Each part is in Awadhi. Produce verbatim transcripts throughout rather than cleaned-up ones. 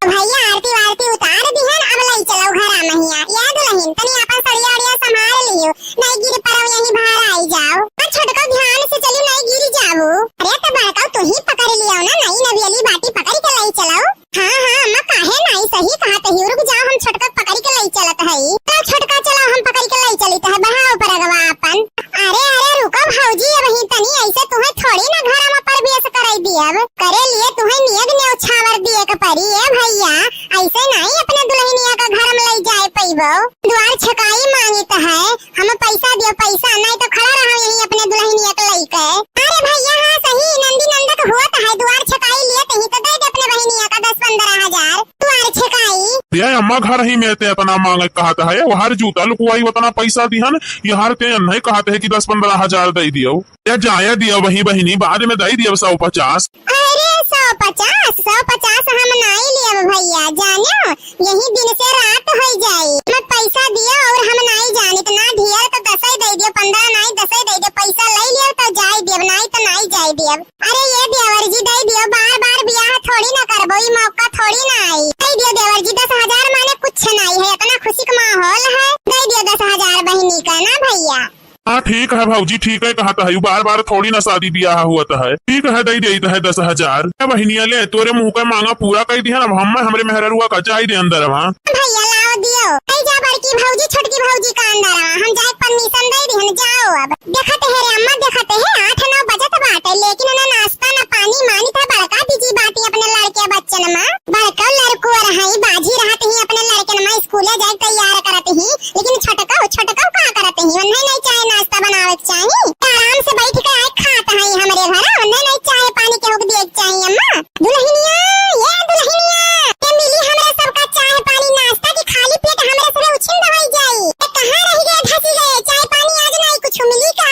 भइया आरती वारती उतार दिहन, अब लई चलो घरा महिया। या दुलहिन, तनी आपन सड़िया उड़िया संभार लियो, नाई गिर परव यहीं बाहर आई जाओ। आ छोटको ध्यान से चलियो, नाई गिर जाओ। अरे त बड़का तू ही पकड़ लियो ना, नाई नवियली बाटी पकड़ के लई चलो। हाँ, हाँ, अम्मा, काहे नाई, सही कहत ही। रुक जाओ, हम छोटका पकड़ के लई चलत हई। चलो छोटका, चलो, हम पकड़ के लई चलित है, बढ़ाओ परगवा आपन। अरे, अरे, रुको भौजी, अबहीं तनी ऐसे तुहें थोड़ी ना घरा में प्रवेश कराई दियब। करे लिए तुहें नियग नेउछावर दिए के परी, ए भइया, ऐसे नाई अपने दुलहिनिया का घर में लई जाए पइबो। दुआर छकाई मांगित है, हम पैसा दियो, पैसा, नाई तो खड़ा रहो यहीं अपने दुलहिनिया के लइके। अरे भइया, हाँ सही, नंदी नंदक हुआ तो है, दुआर छकाई लिए तहीं तो दे दे अपने बहिनिया का दस पन्द्रह हजार, दुआर छकाई। ये अम्मा घर ही में ते इतना मांगे कहत है, वहर जूता लुकवाई उतना पैसा दिहन, यहर ते अन्हे कहत है कि दस पन्द्रह हजार दे दियो। या जाया दिया वही बहिनी, बाद में दई दिया सौ पचास। अरे सौ पचास, सौ पचास हम नाई लियब भइया, जानो यही दिन से रात होई जाई। मैं पैसा दिया और हम नाई जानित ना ढेर तो दसई दे दियो, पन्द्रह नाई दसई दे दियो, पैसा ले लियो तो जाई दियो, नाई तो नाई जाई दियो। अरे ये देवर जी दे दियो, बार बार बियाह थोड़ी ना करबो, ई मौका थोड़ी ना आई। दे दियो देवर जी, दस हजार माने कुछ नाई है, इतना खुशी का माहौल है, दे दियो दस हजार बहिनी का ना भइया। हाँ, ठीक है भौजी, ठीक है कहत है, बार बार थोड़ी ना शादी बियाह हुअत है। ठीक है, दे देत है दस हजार। ए बहिनिया ले, तोरे मुँह के मांगा पूरा कई दिहन, अब हम हमरे मेहररुआ का जाई दे अंदरवा। भइया लाओ दियो, कई जा बड़की भौजी, छोटकी भौजी का अंदरवा, हम जाए permission दे दिहन, जाओ अब। देखत है रे अम्मा, देखत है, आठ नौ बजत बाटे, लेकिन ना नाश्ता ना पानी मानित है, बड़का busy बाटी अपने लड़के बच्चन मा। बड़का लड़को रहा, बाझी रहत ही अपने लड़कन मा, स्कूले जाए तैयार करत ही, लेकिन छोटका, छोटका का करत ही, उन्हें नहीं चाहे नाश्ता बनावे के चाही, आराम से बैठ के आए खात है हमरे घर, उन्हें नहीं चाहे पानी केहू के दिए के चाही अम्मा। दुलहिनिया, ये दुलहिनिया, ये मिली हमरा सबका चाय पानी नाश्ता की खाली पेट हमरा सबे उछिंद होई जाई। ये कहाँ रहि गए, धसी गए, चाय पानी आज नाई कुछ मिली का?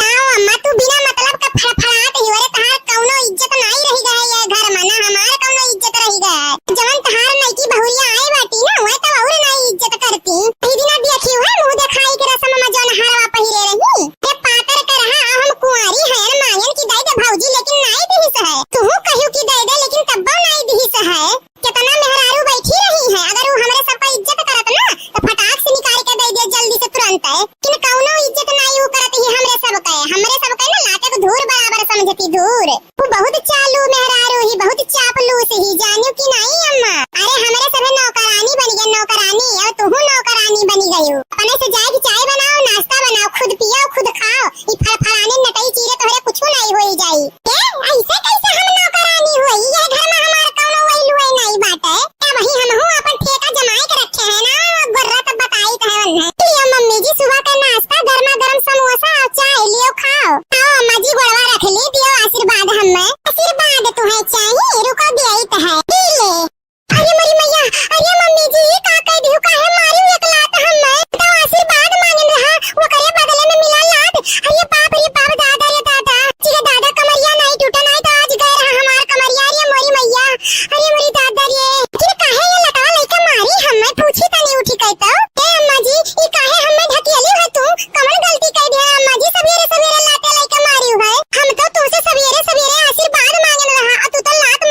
आओ अम्मा, तू बिना मतलब का फड़फड़ात ही, अरे तहार कौनो इज्जत नाई रहि गए ये घर मा, ना हमार कौनो इज्जत रहि गए। जवन तहार नईकी बहुरिया आए बाटी ना, वह तो और नाई इज्जत करती। ई दिना देखी हुए मुँह देखाई के रसम मा जौन हरवा पहिरे रही। ये पातर करहा, हम कुंवारी हयन मांगन की दे दे भौजी, लेकिन नाई दिहिस है। तू कहियो की दे दे, लेकिन तब्बो नाई दिहिस है। कितना मेहरारू बैठी रही है, अगर वो हमरे सबका इज्जत करत ना, तो फटाक से निकाल के दे दे जल्दी से तुरंत है। लेकिन कौनो इज्जत नाई वो करत ही हमरे सबके, हमरे सबके ना लाटे को धूर बराबर समझती, धूर। वो बहुत चालू मेहरारू ही, बहुत चापलूस ही, जानियो कि नाई अम्मा? अरे हमरे सभे नौकरानी बन गए, नौकरानी, अब तुहू नौकरानी बनी गयू। अपने से जाए के चाय बनाओ, नाश्ता बनाओ, खुद पियो, खुद खाओ। ई फड़फड़ाने नटई चीरे तोहरे कुछू नाई होई जाई। ए, ऐसे कैसे हम नौकरानी होई? ये घर मा हमार कौनो वैल्यू नाई बाटे। ए, वही हमहू अपन ठेका जमाए के रखे हैं ना, गोर्रा तब बताई कहे वन्ने। लियो मम्मी जी, सुबह का नाश्ता, गर्मा गर्म समोसा और चाय लियो खाओ। आओ अम्मा जी, गोड़वा रख ली, दियो आशीर्वाद हमें। आशीर्वाद तुम्हें चाहिए, रुको दिया ही तो है, पी ले। अरे मोरी मैया, अरे मम्मी जी, ई का कह दिहु, काहे मारिउ एक लात हम्मे? तो आशीर्वाद मांगन रहा, ओकरे बदले में मिला लात। अरे बाप रे बाप, दादा रे दादा, जी रे दादा, कमरिया नाई टूटा, नाई तो आज गए रहा हमार कमरिया। अरे मोरी मैया, अरे मोरी दादा रे, फिर काहे ये लटवा लइके मारी हम्मे? पूछी तनी उठी कह तो। ए अम्मा जी, ई काहे हम्मे ढकेली है तू? कवन गलती कह दिया अम्मा जी? सवेरे सवेरे लाते लइके मारी है। हम तो तुमसे सवेरे सवेरे आशीर्वाद मांगन रहा, और तू तो लात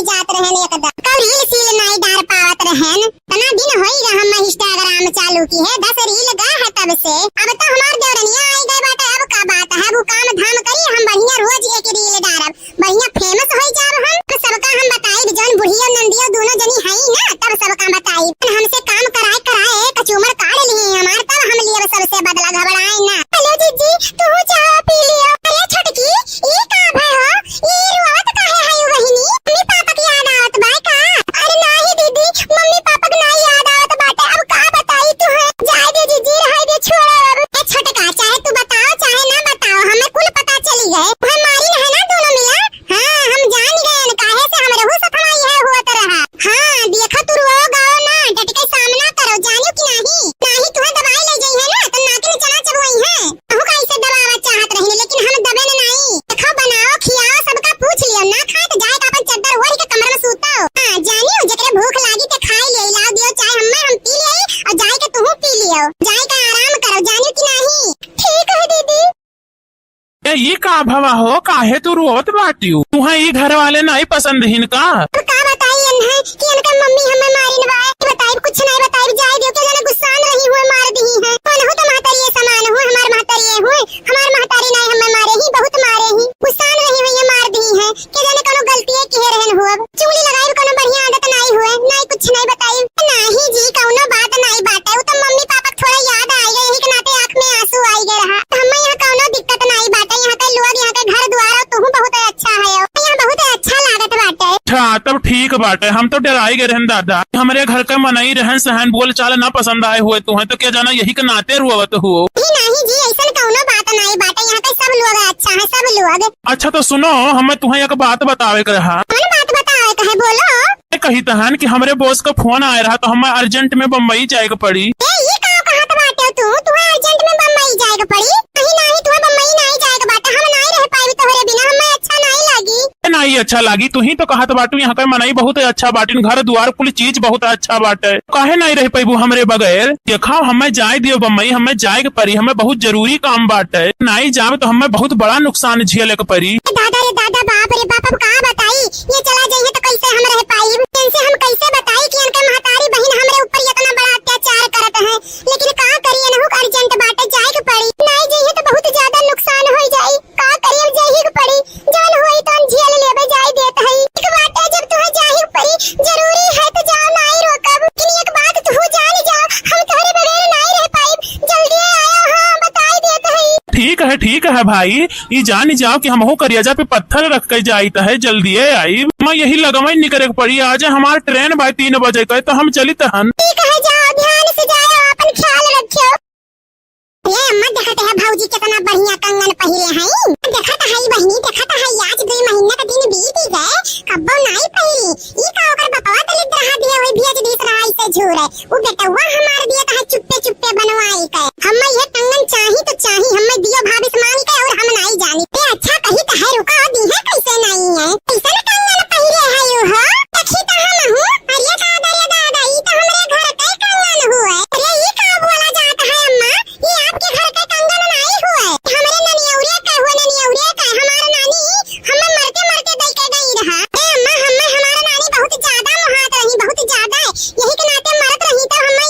जात रहन एकदम। कौ reel सील नाई डार पावत रहन। तना दिन होई गा हम Instagram चालू किहे, दस reel गा है तब से। अब तो हमार देवरनिया आई गए बाटे, अब का बात है, अब उ काम धाम करी, हम बढ़िया रोज एक reel डारब, बढ़िया famous होई जाब हम। तो सबका हम बताइब, जौन बुढ़िया नंदिया दोनों जनी हई ना, तब सबका बताइब। हमसे काम कराए कराए कचूमर काढ़ लिए हमार, तब हम लिए सबसे बदला, घबराए ना। हेलो जीजी, तू चाह पी लियो। अरे छोटकी, ई का भय हो? ई रोवत काहे है बहिनी? मम्मी पापा की याद आवत बा का? अरे नाही दीदी, मम्मी पापा के नाही याद आवत बाटे। अब का बताई तू है? जाए दे जीजी, रहे दे, छोड़ो अब। ए छोटका, चाहे तू बताओ चाहे ना बताओ, हमें कुल पता चली गए। वह मारी है ना दोनों मिला। हाँ, हम जान गए काहे से हमरे हु सथवा यह हुआ तरह। हाँ, देखो तू रो गाओ ना, डट के सामना करो, जानियो कि नाही? नाही तुम्हें दबाई ले जाई है ना, तो नाके में चना चबुआई है। कहूँ का इसे दबावा चाहत रही, लेकिन हम दबे न नाई। देखो, बनाओ, खियाओ, सबका पूछ लियो, ना खाए तो जाए का अपन चद्दर ओढ़ के कमरा में सूतो। हाँ, जानियो, जेकरे भूख लागी ते खाए ले, लाओ दियो चाहे हमें, हम पी ले और जाए के तुहू पी लियो, जाए का आराम करो, जानियो कि नाही? ठीक है दीदी। ए, ई का भवा हो, काहे तू रोवत बाटियो? तुहा ई घर वाले नाई पसंद हिन का? अब का बताई इन्हें कि इनकर मम्मी हमें मारिन बा। बताइब, कुछ नहीं बताइब, जाए दियो, के जाने गुस्सान रही हुए मार दी है। कौन हो तो महतारी ये समान हो, हमार महतारी ये हुए, हमार महतारी नाई हमें मारे ही, बहुत मारे ही, गुस्सान रही हुई ये मार दी है, के जाने कौनो गलती है किहे रहन हो। अब चुगली लगाइब, कौनो बढ़िया आदत नाई हुए, नाई कुछ नहीं बताइब। नाही जी, कौनो बात नाई बाटे, वो तो मम्मी पापा के थोड़ा याद आई गए, यही के नाते आँख में आंसू आई गए रहा। हमें यहाँ कौनो दिक्कत नाई बाटे, यहाँ के लोग, यहाँ के घर द्वार, और तुहू बहुत अच्छा है, यहाँ बहुत अच्छा लागत बाटे। अच्छा, तब ठीक बाटे। हम तो डराई गए रहन दादा, हमरे घर के मनई रहन सहन बोल चाल ना पसंद आए हुए तुहे, तो क्या जाना यही के नाते रोवत हो। ही नाही जी, ऐसन कौनो बात नाई बाटे, यहाँ के सब लोग अच्छा है, सब लोग। अच्छा तो सुनो, हमें तुहे एक बात बतावे के रहा। कौन बात बतावे के है, बोलो। मैं कही तहन कि हमरे बॉस का फोन आए रहा, तो हमें अर्जेंट में बम्बई जाए के पड़ी। ए, ये का कहत बाटे तू? तुहे अर्जेंट में बम्बई जाए के पड़ी? नहीं, नहीं, तुहे बम्बई नहीं जाए के बाटे, हम नहीं रह पाइब तोहरे बिना, हमें अच्छा नहीं लागी। ए, नाई अच्छा लागी, तू ही तो कहत बाटू, यहाँ के मनई बहुत अच्छा बाटिन, घर द्वार कुल चीज बहुत अच्छा बाटे, काहे नाई रह पाइबू हमरे बगैर? देखा, हमें जाए दियो बम्बई, हमें जाए के परी, हमें बहुत जरूरी काम बाटे, नाई जाब तो हमें बहुत बड़ा नुकसान झेले के परी। ए दादा रे दादा, बाप रे बाप, अब का बताई, ये चला जाइए तो कैसे हम रह पाइब? इनसे हम कैसे बताई कि इनके महतारी बहिन हमरे ऊपर इतना बड़ा अत्याचार करत है, लेकिन का करी, इनहू के अर्जेंट बाटे, जाए के पड़ी, नाई जाइए तो बहुत ज्यादा नुकसान हो जाई। का करी, अब जाही के पड़ी, जौन होई तौन झेल लेबे, जाई देत हई। एक बात है, जब तुहे जाही के पड़ी, जरूरी है तो जाओ, नाई रोकब, लेकिन एक बात तू जान जाओ, हम तोहरे बगैर नाई रह पाइब, जल्दी आयो, हाँ, बताई देत हई। ठीक है, ठीक है भाई, ई जान जाओ कि हमहू करियाजा पे पत्थर रख के जाइत है, जल्दिए आई। मैं यही लगमई निकरे के पड़ी, आज हमार ट्रेन बा तीन बजे के, तो हम चलित हन। ठीक है, जाओ, ध्यान से जाओ, अपन ख्याल रखियो। ए अम्मा, देखत है भौजी कितना बढ़िया कंगन पहिरे हई। देखत हई बहिनी, देखत हई, आज दुई महीना का दिन बीत ही गए, कब्बो नाई पहिरी। ई का ओकर बपवा दलित रहा दिया होई, भेज दिस रहा इसे झूरे। उ बेटवा हमार दिया तो है चुप्पे चुप्पे बनवाई के। हम्मे ये कंगन चाही तो चाही, हम्मे दियो भाभी से मांग के, और हम नाई जानी। ए अच्छा कही तो है, रुका दी है कैसे नाई है, कैसन कंगन पहिरे है यू हो? देखी तो हम हूँ। अरे दादा रे दादा, ई तो हमरे घर के कंगन हुए। अरे ई का बोला जात है अम्मा? ये आपके घर के कंगन नाई हुए, हमरे ननियौरे के हुए, ननियौरे के। हमार नानी हमें मरते मरते दई के गई रहा। ए अम्मा, हमें हमार नानी बहुत ज्यादा मोहात रही, बहुत ज्यादा। यही के नाते मरत रही तो हमें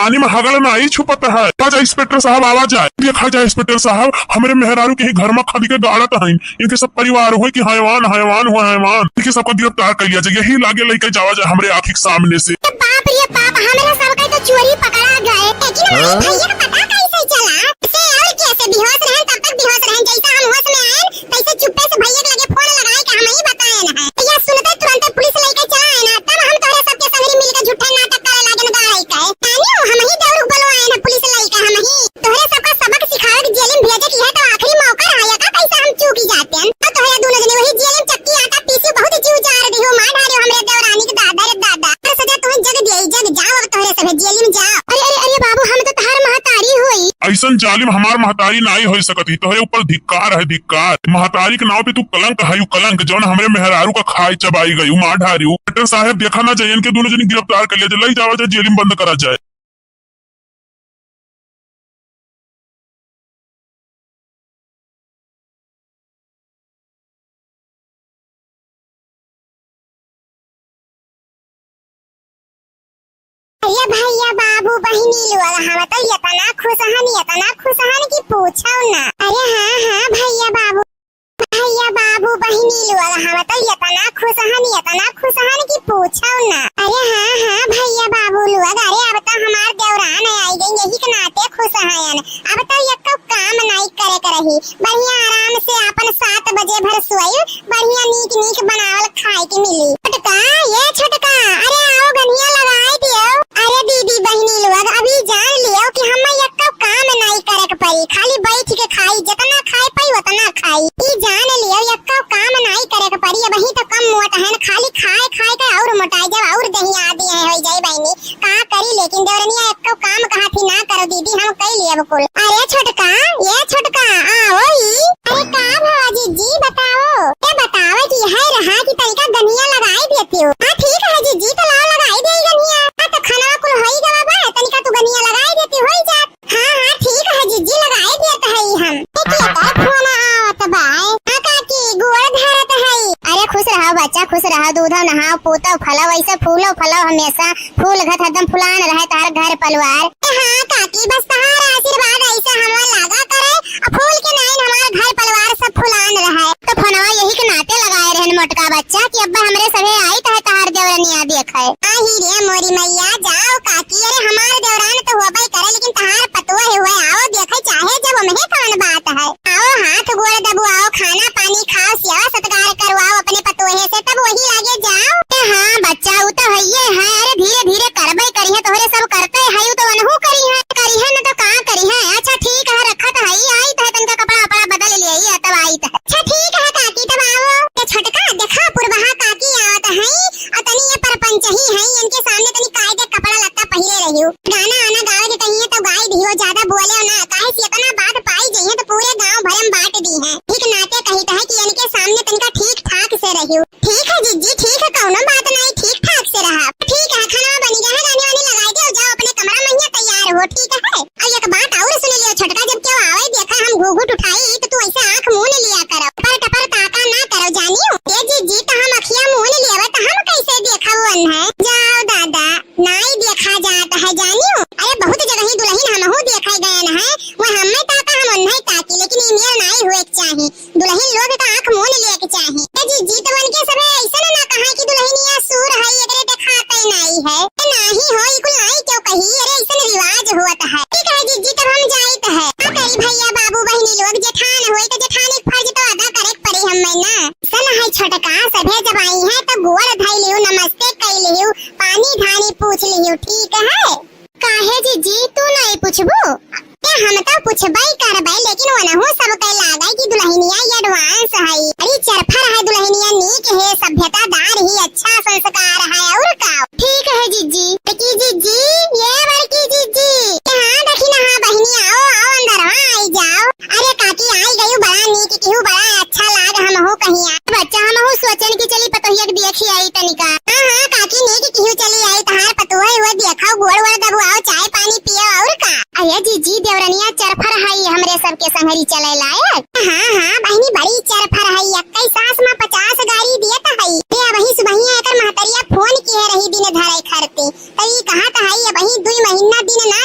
पानी में हगल नाहीं छुपत है। आवा जाए इंस्पेक्टर साहब, आवा जाए। देखा जाए इंस्पेक्टर साहब, हमरे मेहरारू के ही घर में खड़ी के गाड़त हईन। इनके सब परिवार होए कि हैवान, हैवान हो, हैवान। इनके सबका गिरफ्तार कर लिया जाए। यही लागे लइके जावा जाए हमरे आँखी के सामने से। बाप रे बाप, हमरे सबका तो चोरी पकड़ा गए। लेकिन हमारे हाँ? भैया का पता कैसे चला? से और कैसे बेहोश रहन, तब तक बेहोश रहन, जैसा हम होश में आए, तैसे चुप्पे से भैया के लगे फोन लगाए के हमही बताएन है। या सुनते तुरंते पुलिस लइके चला आएन, तब हम तोहरे सबके संगरी मिलके झूठे नाटक करे लागेन गाड़े के। जानियो, हमही दौड़ बोलो आएन पुलिस लइके, हमही। तोहरे सबका सबक सिखावे के जेल में भेजे के है तो आखिरी मौका रहा, या का कैसे हम चूकी जाते हैं? तो तोहरे दोनों जने वही जेल में चक्की आटा पीसी बहुत जीव जार दियो, मार डारियो हमरे देवरानी के दादा रे दादा। हर सजा तुम्हें जग दिया, जग जाओ अब तोहरे सभे जेल में जाओ। अरे, अरे, अरे बाबू, हम तो तहार महतारी होई। ऐसन जालिम हमार महतारी नाई हो सकत ही, तोहरे ऊपर धिक्कार है, धिक्कार। महतारी के नाव पे तू कलंक है, यू कलंक, जौन हमरे मेहरारू का खाए चबाई गई, मार डारी। डॉक्टर साहब, देखा ना जाए, इनके दोनों जने गिरफ्तार कर लिया जाए, लई जावा जाए, जेल में बंद करा जाए। अरे भैया, बाबू, बहिनी लोग, हम तो इतना खुश हन, इतना खुश हन कि पूछो ना। अरे हाँ, हाँ, भैया, बाबू, भैया, बाबू, बहिनी लोग, हम तो इतना खुश हन, इतना खुश हन कि पूछो ना। अरे हाँ, हाँ, भैया, बाबू लोग, अरे अब तो हमार देवरान आई गई, यही के नाते खुश हन। अब तो यक्को काम नाई करे के रही, बढ़िया आराम से अपन सात बजे भर सोई, बढ़िया नीक नीक बनावल खाए के मिली। छोटका, ये छोटका, अरे आओ गनिया लगाए दियो। अरे दीदी बहिनी लोग, अभी जान लियो कि हमें यक्को काम नाई करे के पड़ी, खाली बैठ के खाई, जितना खाए पाई उतना खाई। ई जान लियो यक्को काम नाई करे के पड़ी, अबही तो कम मोट हन, खाली खाए खाए के और मोटाई, जब और दही आदि है हो जाए बहिनी। का करी, लेकिन देवरनिया एक्को काम कहा थी ना करो दीदी, हम कई लेब कुल। अरे छोटका, ये छोटका, आओ ई। अरे का भवा जीजी, बताओ। ये बताओ कि है रहा कि तनिका गनिया लगाई देती हो। हाँ ठीक है जीजी, तो लाओ लगाई दे गनिया। हाँ तो खाना कुल होई गवा बा, तनिका तू गनिया लगाई देती होई जात। हाँ, हाँ, ठीक है जीजी, लगाई देत है हम। देखिए, तो फोन आवत बा। हाँ काकी, गोड़ धरत है। अरे खुश रहो बच्चा, खुश रहो, दूधो नहाओ, पूतो फलो, ऐसे फूलो फलो हमेशा। फूल घत हरदम फुलान रहे तहार घर परिवार। ए हाँ काकी, बस तहार आशीर्वाद ऐसे हमरा लागा करे, आ फूल के नाइन हमार घर परिवार सब फुलान रहे। तो फोनवा यही के नाते लगाए रहन मोटका बच्चा कि अब्बा हमरे सभे आई तहे तहार देवरनिया देखे। आही रे मोरी मैया, जाओ काकी, अरे हमार देवरान तो होबे करे, लेकिन तहार पतोह हुए, आओ देखे चाहे जब उम्हे कौन बात है। आओ हाथ गोड़ दबुआओ, खाना पानी खाओ, सेवा सत्कार करवाओ अपने पतोहे से, तब वही आगे जाओ। ए हाँ बच्चा, उ तो हइये है। अरे धीरे धीरे करबे करिहे, तोहरे सब करते है, उ तो वनहु करिहे, करिहे न तो का करिहे। अच्छा ठीक है, रखत है, आई तो है, तनका कपड़ा वपड़ा बदल ले, आई तब आई तो। अच्छा ठीक है काकी, तब आओ। ए छोटका, देखा पुरबहा काकी आवत है, और तनी ये परपंच ही है, इनके सामने तनी कायदे कपड़ा लत्ता पहिरे रहियो। गाना आना गावे के कहिए तो गाई दियो, ज्यादा बोले ना, काहे से इतना बात पाई जइहे तो पूरे गांव भर में बांट दीहे। ठीक नाते कहित है कि इनके सामने तनिका ठीक ठाक से रहियो। ठीक है जीजी, ठीक है, कौनो बात नहीं, ठीक ठाक से रहा। ठीक है, खाना बनी गया है, गाने वाने लगाई दे, जाओ अपने कमरा में, यहाँ तैयार हो, ठीक है। और एक बात और सुन लियो छोटका, जब केहू आवे देखा हम घूघूट उठाई तो तू ऐसे आँख मून लिया करो, टपर टपर ताका ना करो जानियो। ए जीजी, तो हम अखिया मून लेवे तो हम कैसे देखा वो है? जाओ दादा, नाई देखा जात है जानियो। अरे बहुत जगह ही दुल्हन हमहू देखे गए न है, वो हमें ताका हम उन्हें ताकी, लेकिन ई मेर नाई हुए के चाही। दुल्हन लोग का आँख मून लेवे के चाही। ए जीजी, तो उनके सबे ऐसा ना कहा कि दुल्हनिया सूर है, एकरे देखाते नाई है। ए नाही हो, ई कुल नाई क्यों कही? अरे ऐसा रिवाज हुआ तो है। ठीक है जीजी, तब हम जाइत है। का करी भैया, बाबू, बहिनी लोग, जेठान होई तो जेठानी के फर्ज तो अदा करे के पड़ी हमें ना। सन है छोटका, सभे जब आई है तो गोड़ धई लियो, नमस्ते कई लियो, पानी धानी पूछ लियो, ठीक है? काहे जीजी, तू नहीं पूछबू? ए, हम तो पूछबई करबई, लेकिन वनहु सब कहे लागे कि दुल्हनिया ये advance है, बड़ी चरफर है दुल्हनिया, नीक है, सभ्यतादार ही, अच्छा संस्कार है, और का? ठीक है जीजी। बड़की जीजी, ये बड़की जीजी। हाँ दखिनहा बहिनी, आओ, आओ अंदरवा आई जाओ। अरे काकी आई गयू, बड़ा नीक किहू, बड़ा अच्छा लाग, हमहू कहिया। बच्चा हमहू सोचन कि चली पतोहिया के देखी आई तनिका। हाँ, हाँ काकी नीक किहू चली आई, तहार पतोह हुए देखो, गोड़ वोड़ दबुआओ, चाय पानी पियो और का। अरे जीजी देवरनिया चरफर हई, हमरे सबके संगरी चले लायक। हाँ, हाँ बहिनी बड़ी चरफर हई, एक्कई सास मा पचास गारी दियत हई। ए अबही सुबहिया एकर महतरिया फोन किहे रही दिन धरे खरते। त ई कहत हई, अबही दुई महीना दिन ना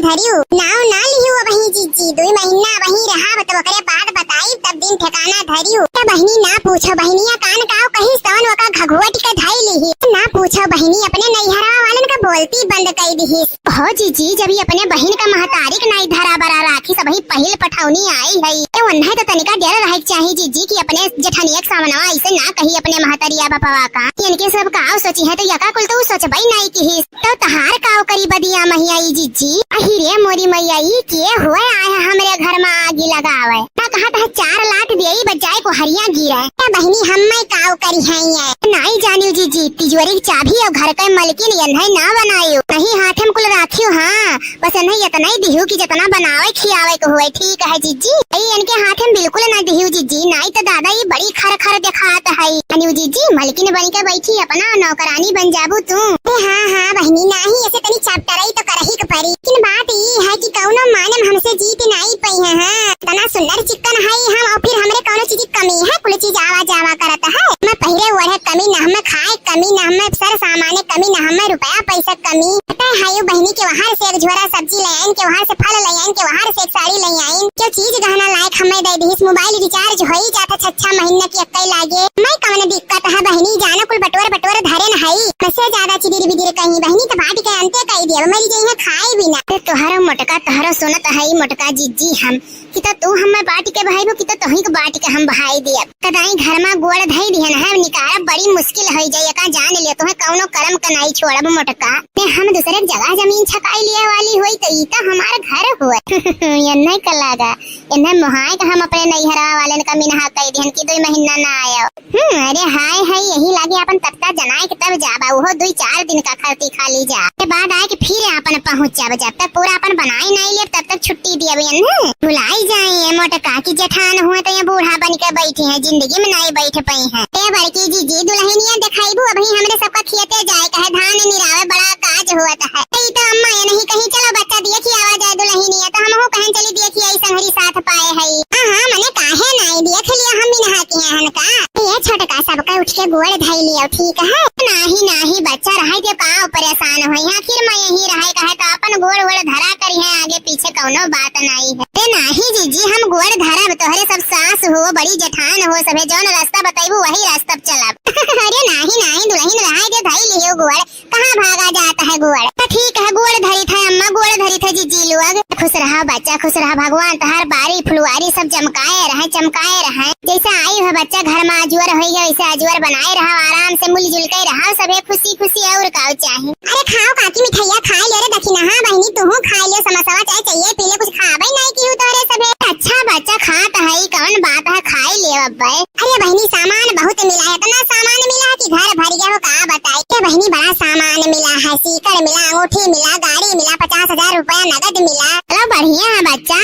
धरियो, नाव ना लिहू अबहीं जिज्जी, दुई महीना अबहीं रहा, तब ओकरे बाद बताई, तब दिन ठिकाना धरियो। त बहिनी ना पूछो, बहिनिया कान काव कही, सवन ओका घघोट के धई लिही। ना पूछो बहिनी, अपने नैहरवा वालन का बोलती बंद कई दिहिस। हो जिज्जी, जब ई अपने बहिन का महतारी के नाई धरा बरा राखिस, अबहीं पहिल पठौनी आई है, ए ओन्हे तो तनिका डर रहे के चाही जिज्जी कि अपने जेठनिया के सामनवा ऐसे ना कही अपने महतरिया बपवा का। इनके सब काव सोची है, तो यका कुल तो उ सोचबई नाई किहिस। तो तहार काव करी बदिया महिया ई जिज्जी? अही रे मोरी मैया, ई के हुए आए हैं हमरे घर में आगी लगावे? त कहा तह चार लात देई बजाए को हरिया गिरे। ए बहिनी, हम मैं काव करी है ये? नाई जानियो जिज्जी, तिजोरी की चाबी और घर के मलकिन यन्है ना बनायो। नहीं हाथे में कुल राखियो, हाँ, बस यन्है इतना ही दिहू कि जितना बनावे खियावे को हुए। ठीक है जिज्जी, ई इनके हाथे में बिल्कुल ना दिहू जिज्जी, नाई तो दादा ई बड़ी खर खर देखात है। अनियो जिज्जी, मलकिन बन के बैठी, अपना नौकरानी बन जाबू तू। अरे हाँ, हाँ बहिनी, नाही ऐसे तनी चैप्टर आई तो करही के परी। लेकिन बात ई है कि कौनो माने में हमसे जीत नाई पई है। हाँ, इतना सुंदर चिक्कन है हम, और फिर हमरे कौनो चीज की कमी है? कुल चीज आवा जावा करत है। मैं पहिरे ओढ़े कमी, ना हमें खाए कमी, ना हमें सर सामाने कमी, ना हमें रुपया पैसा कमी। पता है यो बहिनी के वहार से एक झोरा सब्जी ले आइन, के वहार से फल ले आइन, के वहार से एक साड़ी ले आइन, जो चीज गहना लायक हमें दे दिहिस, मोबाइल रिचार्ज होई जाता छह छह महीना की अक्कई लागे। मैं कौन दिक्कत है बहिनी, जानो कुल बटोर बटोर धरे न हई। मैं से ज्यादा चिदिर बिदिर कहीं बहिनी तो बाटी के अंते कई दिया, मरी जइहे खाए बिना। ते तोहरो मोटका, तोहरो सुनत है मोटका जिज्जी हम, कि तो तू हमें बाटी के भाई हो, कि तो तोही के बाटी के हम भाई दिया। कदाई घर में गोड़ धई दिहन है, निकारा बड़ी मुश्किल होई जाई, एका जान लियो, तोहे कौनो करम का नाई छोड़ब मोटका। ने हम दूसरे के जगह जमीन छकाई लिया वाली होई, तो ई तो हमार घर हुआ। ये नहीं कलागा, इन्हें मोहाय का हम अपने नैहरा वाले का मिनहा कई दिहन कि दुई महीना ना आयो। हम्म, अरे हाय हाय, यही लागे अपन तत्ता जनाए के तब जाबा, उहो दुई चार दिन का खरती खा ली जा। के बाद आए के फिर अपन पहुँच जाब, जब तक पूरा अपन बनाई नाई लेब, तब तक छुट्टी दिया बहन। भुलाई जाए ये मोटका कि जेठान हुए तो ये बूढ़ा बन के बैठी हैं, जिंदगी में नाई बैठ पाई हैं। ए बड़की जीजी, दुल्हनिया देखाइबू, अबही हमरे सबका खेते जाए का है, धान निरावे बड़ा काज होत है। ई तो अम्मा ये नहीं कहीं, चलो बच्चा देखी आवा जाए दुल्हनिया, तो हमहू कहन चली देखी आई संगरी साथ पाए है। हाँ, हाँ, मने काहे नाई देख लिया हम मिनहा के हन का। ये छोटका सबका उठ के गोड़ धई लियो, ठीक है? नाही, नाही बच्चा, रहे दे का परेशान होई, आखिर मैं यहीं रहे का है तो अपन गोड़ वोड़ धरा करी है, आगे पीछे कौनो बात नाई है। अरे नाही जीजी, हम गोड़ धरब, तोहरे सब सास हो, बड़ी जेठान हो, सभे जौन रास्ता बताइबू वही रास्ता पे चलब। अरे नाही, नाही दुल्हन, रहे दे, धई लियो गोड़। कहाँ भागा जात है गोड़? तो ठीक है, गोड़ धरी था अम्मा, गोड़ धरी था जीजी लोग। खुश रहा बच्चा, खुश रहा, भगवान तोहार बारी फुलवारी सब चमकाए रहे, चमकाए रहे। जैसे आई है बच्चा घर में अजुअर होई है, वैसे अजुअर बनाए रहा, आराम से मिलजुल के रहा, सभे खुशी खुशी और काव चाही। अरे खाओ काकी मिठाइया खाए ले रे दखिनहा बहिनी, तुहू खाए ले समोसवा चाहे चाहिए पी ले, कुछ खाबे नहीं की तोहरे सभे। अच्छा बच्चा खात है, कौन बात है, खाए ले अब्बे। अरे बहिनी, सामान बहुत मिला है, इतना सामान मिला है कि घर भर गया हो, का बताई। अरे बहिनी, बड़ा सामान मिला है, सीकड़ मिला, अंगूठी मिला, गाड़ी मिला, पचास हजार रुपया नगद मिला। चलो बढ़िया है बच्चा,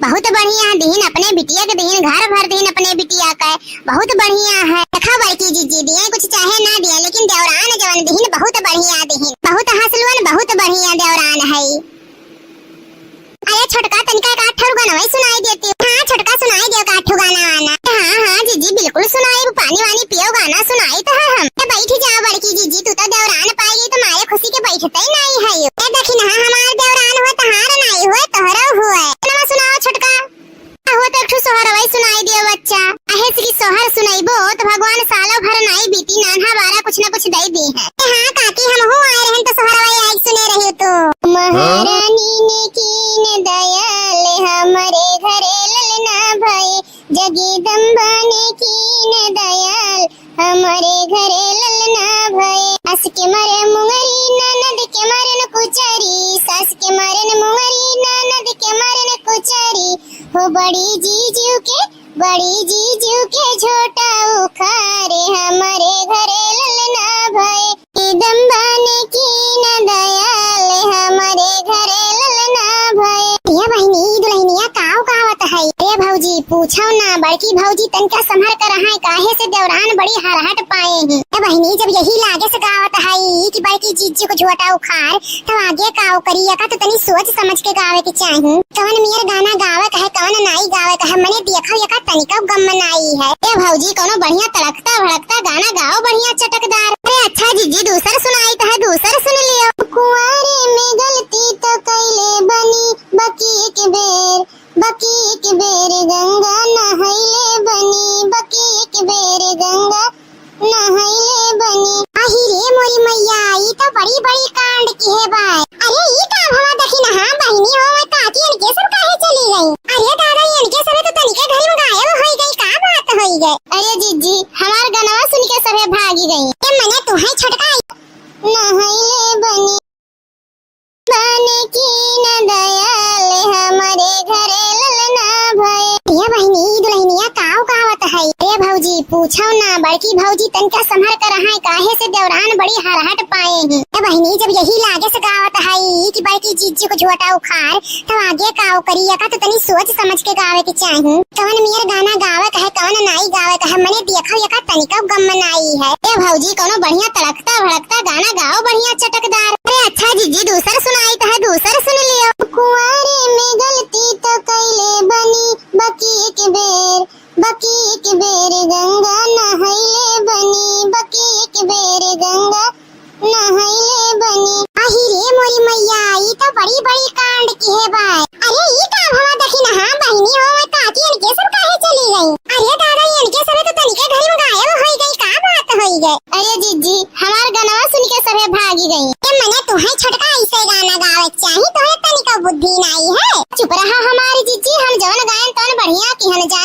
बहुत बढ़िया है, दिहिन अपने बिटिया के दिहिन, घर भर दिहिन अपने बिटिया के, बहुत बढ़िया है। देखा बड़की जीजी दिए कुछ चाहे ना दिए, लेकिन देवरान जवन दिहिन बहुत बढ़िया दिहिन, बहुत हंसलुअन, बहुत बढ़िया देवरान है। अरे छोटका, तनिका एक आठ ठो गाना वही सुनाई देती। हाँ छोटका, सुनाई दियो एक आठ ठो गाना वाना। हाँ, हाँ जीजी, बिल्कुल सुनाई, पानी वानी पियो, गाना सुनाई तो है हम। ए, बैठी जाओ बड़की जीजी, तू तो देवरान पाई गई, तुम्हारे खुशी के बैठते ही नहीं है। ए दखिनहा, हमार देवरान हो, तहार नहीं हो, तोहरो हो। नवा सुनाओ छोटका। हो तो एक ठो सोहरवा ही सुनाई दियो बच्चा। अहे से कि सोहर सुनैबो तो भगवान सालो भर नाई बीती, नान्हा बारा कुछ ना कुछ दे दी है। ए हाँ काकी, हम हो आए रहन तो सोहरवा ही आई सुने रही तो। महारानी ने कीन दयाल, हमरे घरे ललना भए, जगदम्बा ने कीन दयाल, हमरे घरे ललना भए। सास के मारेन मुंगरी, ननद के मारेन कुचरी, सास के मारेन मुंगरी, ननद के मारेन कुचरी। हो बड़ी जीजू के, बड़ी जीजू के झोटा उखारे, हमरे घरे ललना भए। जगदम्बा ने कीन दयाल, हमरे घरे ललना भए। ए बहिनी, ई दुल्हनिया काव गावत है? ए भौजी, पूछो ना, बड़की भौजी तनका संभर कर रहा है, काहे से देवरान बड़ी हरहट पाए हैं। ए बहिनी, जब यही लागे से गावत है कि बड़की जीजी को झोटा उखार, तब आगे काव करी, एका तो तनी सोच समझ के गावे के चाही। कवन मियर गाना गावे का है, कवन नाई गावे का है, मने देखो एका तनिका गम नाई है। ए भौजी, कोनो बढ़िया तड़कता भड़कता गाना गाओ, बढ़िया चटकदार। अरे अच्छा जीजी, दूसर सुनाई तो है, दूसर सुन लियो। कुंवारे में गलती तो कैले बनी, अरे भागी गई। ए मने तू है छोटका। नहइले बनी बन की न दयाल हमरे घरे ललना भए। ए बहिनी, ई दुल्हनिया काव गावत है? ए भौजी, पूछो ना, बड़की भौजी तनका संभर कर रहा है, काहे से देवरान बड़ी हरहट पाए हैं। ए बहिनी, जब यही लागे से गावत है कि बड़की जीजी को झोटा उखाड़, तब आगे काव करी, एका तो तनी सोच समझ के गावे के चाही। कवन मेर गाना गावे का है, कवन नाई गावे का है, मने देखो एका तनिका गम नाई है। ए भौजी, कोनो बढ़िया तड़कता भड़कता गाना गाओ, बढ़िया चटकदार। अरे अच्छा जीजी, दूसर सुनाई तो है, दूसर सुन लियो। कुंवारे में गलती तो कैले बनी, बकी एक बेर, बकी एक बेर गंगा नहइले बनी, बकी एक बेर गंगा नहइले बनी। आही रे मोरी मैया, ई तो बड़ी बड़ी कांड की है बाय। अरे ई का भवा देखी ना, हाँ बहिनी हो, मैं काकी इनके सब काहे चली गई? अरे दादा, इनके सब तो तनिके घरी में गायब होई गई, का बात होई गई? अरे जीजी, हमार गनवा सुन के सभे भागी गई। ए मने तोहे छोटका ऐसे गाना गावे के चाही, तोहे तनिका बुद्धि नाई है। चुप रहा हमारी जीजी, हम जवन गायन तवन बढ़िया किहन जा।